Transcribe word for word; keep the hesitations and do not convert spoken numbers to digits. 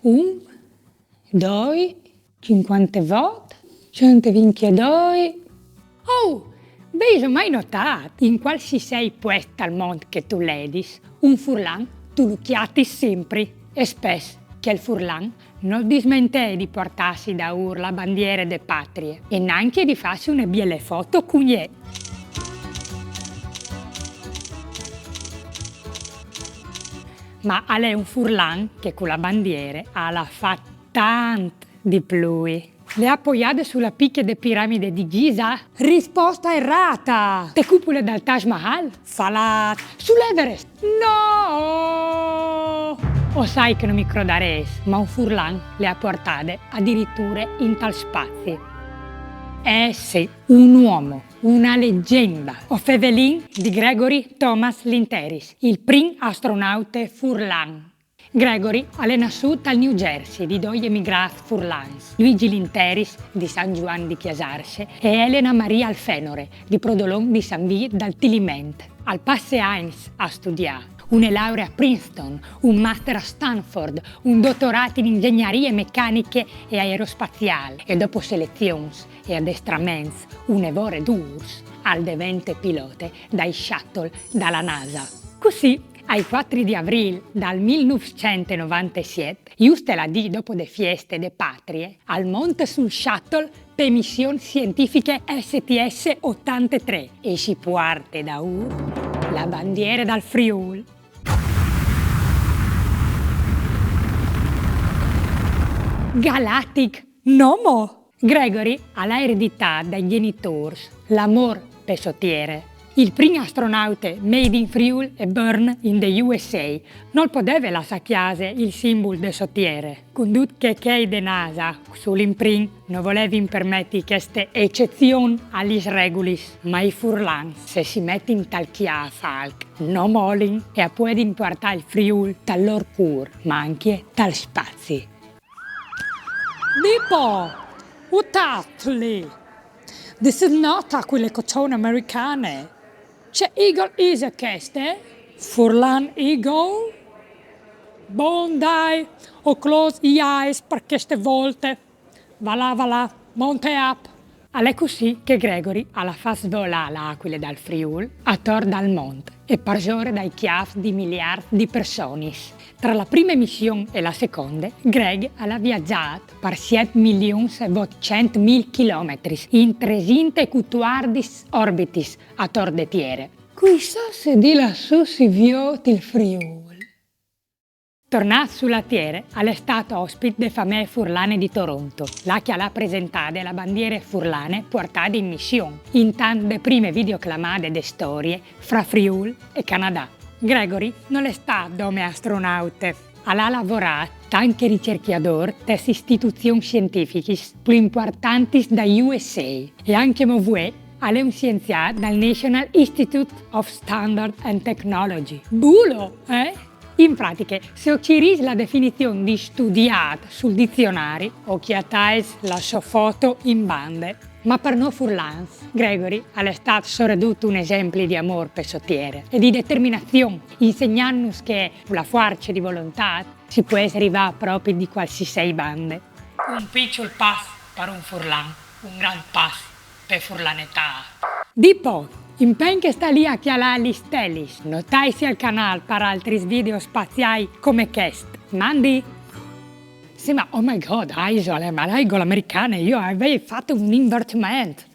Un, doi, cinquantevot, centevintiedoi. Oh, vêso mai notât, in cualsisei puest tal mont che tu ledis, un furlan tu lu cjatis simpri, e spes chel furlan nol dismentee di puartâsi daûr la bandiere de patrie e nancje di fâsi une biele foto cun jê. Ma al è un furlan che cu la bandiere al à fat tant di plui. Le à poiade su la piche de piramide di Giza? Risposta errata! Te cupule dal Taj Mahal? Falât! Sul Everest? No! O sai che no mi crodarês, ma un furlan le à puartade adiriture intal spazi. Eh sì, un omo, una legjende. O fevelìn di Gregory Thomas Linteris, il prin astronaute furlan. Gregory al è nassût tal New Jersey di doi emigrâts furlans, Luigi Linteris di San Zuan di Cjasarse e Elena Maria Alfenore di Prodolon di San Vît dal Tiliment. Al passe agns a studiâ, une lauree a Princeton, un master a Stanford, un dotorât in inzegnarie mecaniche e aerospaziâl e, dopo selezions e adestraments une vore dûrs, al devente pilote dai shuttle da la NASA. Cussì, ai cuatri di Avrîl dal mil nûfcent e novantesiet, juste la dì dopo de fieste de Patrie, al monte sul shuttle pe mission sientifiche S T S otantetrê e si puarte daûr la bandiere dal Friûl. Galatic, no mo! Gregory al à ereditât dai gjenitôrs l'amôr pe sô tiere. Il prin astronaute made in Friûl e born in the U S A nol podeve lassâ a cjase il simbul de sô tiere. Cundut che chei de NASA, sul imprin, no volevin permeti cheste ecezion a lis regulis, ma i furlans, se si metin tal cjâf alc, no molin e a puedin puartâ il Friûl tal lôr cûr, ma ancje tal spazi. Bipo, what up, Lee? This is not Aquile Cotone Americane. Ce eagle is cheste? Furlan eagle? Bon, dai, o close i eyes par cheste volte. Va là, va là, monte up. Al è cussì che Gregory al à fat svolâ la acuile dal Friûl ator dal mont e parsore dai cjâfs di miliarts di personis. Tra la prime mission e la seconde, Greg al à viazât par siet milions e votcent mil chilometris in tresinte e cutuardis orbitis ator de Tiere. Cui sa se di lassù si viôt il Friûl. Tornât su la Tiere, al è stât ospit de famee furlane di Toronto, là che al à presentade la bandiere furlane puartade in mission, intant de prime videoclamade de storie fra Friûl e Canadà. Gregory nol è stât dome astronaute, al à lavorât tant che ricercjadôr tes istituzions sientifichis plui impuartantis dai U S A e ancjemò vuê al è un sienziât dal National Institute of Standard and Technology. Bulo, eh? In pratiche, se o cirîs la definizion di studiât sul dizionari, o cjatais la sô foto in bande. Ma par nô furlans, Gregory al è stât soredut un esempli di amôr pe sô tiere e di determinazion, insegnantnus che, cu la fuarce di volontât, si pues rivâ propit di cualsisei bande. Un piçul pas par un furlan, un grant pas pe furlanetât. Dipò, impegn che sta lì a cjalâ lis stelis, notaitsi al canâl par altris video spaziâi come chest. Mandi! Sì, ma oh my God, Aiso, al è la eagle americane, jo o vevin fat un invertiment.